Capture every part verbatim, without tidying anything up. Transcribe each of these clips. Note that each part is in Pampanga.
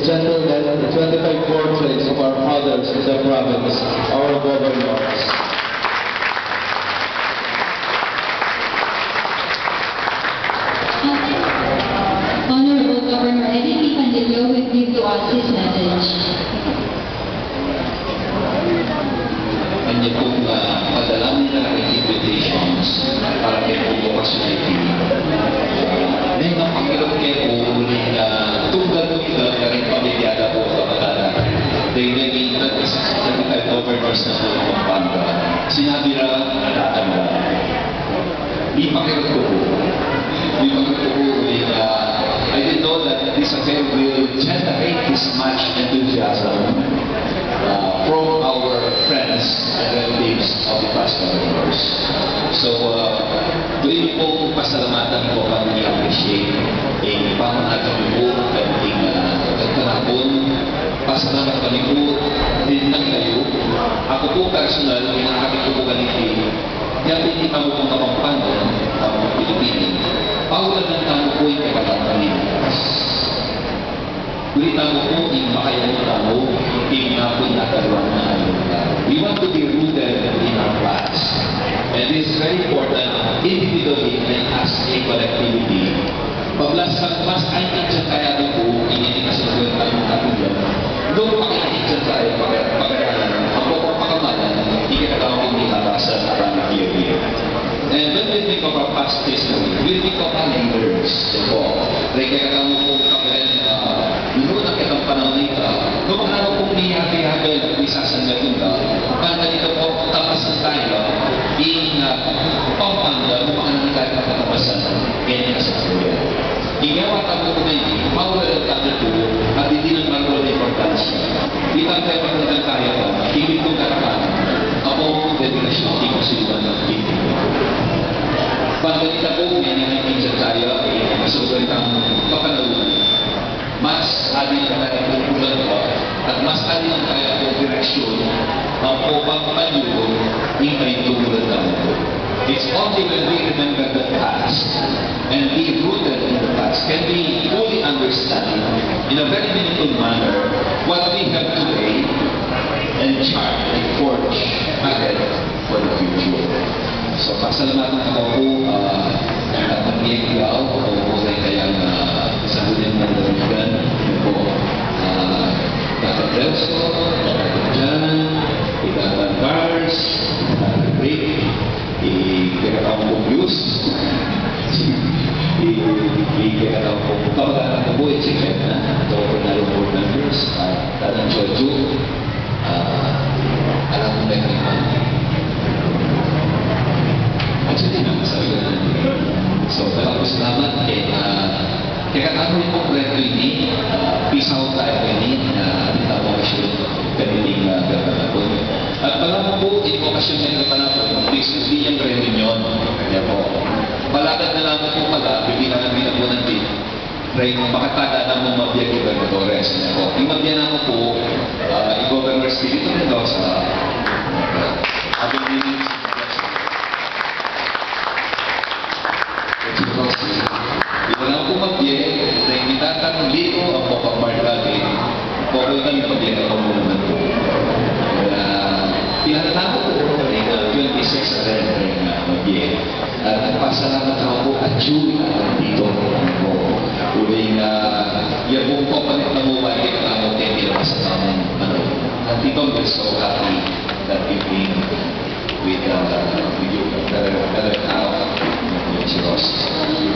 Gentlemen, the twenty-five portraits of our fathers in the province, our governors. Honorable Governor Eddie P. Candillo will give to us his message. Anya pung, ah, padala mi na ring invitations para keng Convocation Committee. Neng mapakirut ke pu, uling, ah, tunggal-tunggal karing pamilya da pu, kapitan. Deng, deng, deng, twenty-five governors na pu ning Pampanga. Sinabi ra, datang ra. Mipakirut ku pu. Mipakirut ku pu, uling, ah, I didn't know that this affair will generate this much enthusiasm, uh, from our friends and relatives of the past governors. So, uh, tuwid yu pung pasalamatan ku, pang-appreciate ing pamanatang yu pu, ing, uh, ing panahun, pasalamat kami pu, rin lang kayu. Aku pu personal, ing akakit ku pu kaniti, ya pu ing tamu pung Kapampangan, tamu pung Pilipino, paulanan tamu pu ing kekatang Pilipinas. Guli tamu pu ing makayabe tamu, ing napu ing ataluan na ayu tamu. We want to be rooted in our past. And this is very important, individually and as a collectivity. Pablas ka, mas atin ing kayabe pu, ing ini kasunduan tamu, tamu yan. Nung pakit ing kaya, pag-, pag-aralan, ang pagpapakamalan, ing kekatang pung milabasan, at ang pag-ibig. And when we think of our past history, we think of our leaders. Yan pu. Like, kaya ka mo kung kapag, ah, yun ang kitang panahon nita, nung mga mo kung miyabi-yabi, misasanggap yun ka, ang ganito po, tapos na tayo, in, ah, Pampanga, nung mga nangyayari na katapasan, ganyan ka sa kuya. Ing gewa tamu pu ngening, maulanan tamu pu, at ing dinan maragul a importansya. Itang kaya pagdating kaya pa, ibig kong katakan, apo pu, dedikasyon, di ko siliwan ng tingin. Pagdating na pu, yan ang ating sa kaya, eh, masugay tang kapanalunan. Mas atin ang kaya pung kulang pa, at mas atin ang kaya pung direksyon, ang upang panyurun, ing kaindumulan tamu pu. It's only when we remember the past and be rooted in the past can we fully understand in a very meaningful manner what we have today and chart and forge ahead for the future. So, pasalamatan ku pu, ah, at ang iyong ikaw, o pu, kaya, ah, sa huli ng Lord, yan po, ah, Tatang Nelson, Tatang John, Tatang Cars, Tatang Rick, i kekatang pung Yus, i, i kekatang pung kamag-anak ku pu, i Chicken, ha? Ito po na yung board members, ah, Tatang Jojo, ah, anak ku na yung iba. Actually, na, sabi ko na. So, maraming salamat. Eh, ah, kaya kami po, proyekto ini, ah, peace out tayo ini, ah, atin tamu kasi kaniting, ah, gagawin. At malamang po, ing okasyon na ito pa na po, please, hindi yung reunion. Kaya po, palakad na lang po pala, bibilangan din po ng date. Ray, makatanda na mu mabie gobernadores, ne po. Ing mabie na mu pu, ah, i Governor Espiritu Mendoza. Abing dinin, Ito na pu mabie, ring mi Tatang Lito, ang papagmarka din. Papunta mi mabie na pamunta pu. Ah, pinatanda ku pu, ring, ah, twenty-six a rin, ring, ah, mabie. At nagpasalamat ako pu, atyu, at nandito po. Uling, ah, ya pung papanik na mobile, kita mo, kaya pinapasa sa amin, ano, nandito, I'm so happy that you came with, uh, with you, that, that, uh, si Ross.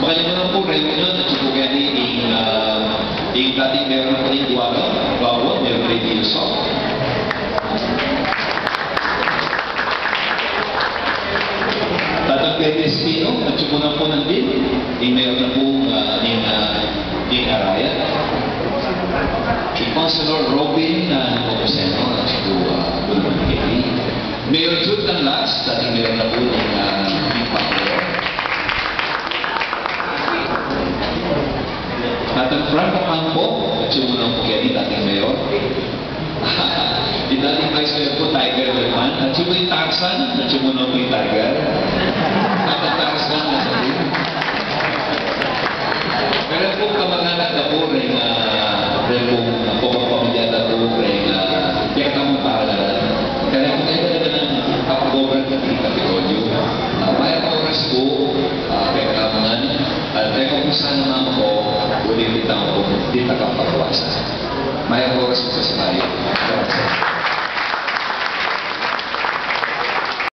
Makanya mo na po, reunion, at yung po kaya ni, ing, ah, ing dating mayor na po ni Guaga, Guaga, Mayor Freddy Yuso. Tatang Freddy Espino, atyu mu na pu nandin, ing mayor na pu, ah, ning, ah, ning Arayat. I Councilor Robin, ah, Nepomuceno, atyu pu, ah, Bulacan City. Mayor Jude Canlas, dating mayor na pu ning, ah, ning Bacolod. Tatang Frank Ocampo, atyu mu na pu keni, dating mayor. I dating Vice Mayor pu, Tiger Lepan. Atyu mu ing Tarzan, atyu mu na pu ing Tiger. At ang Tarzan na sa din. Pero pu, kamag-anak na pu ring, ah, ring pu, ah, pu, Sana naman po, uling kita po, di na kapagwasa. Mayap a oras po sa tayo.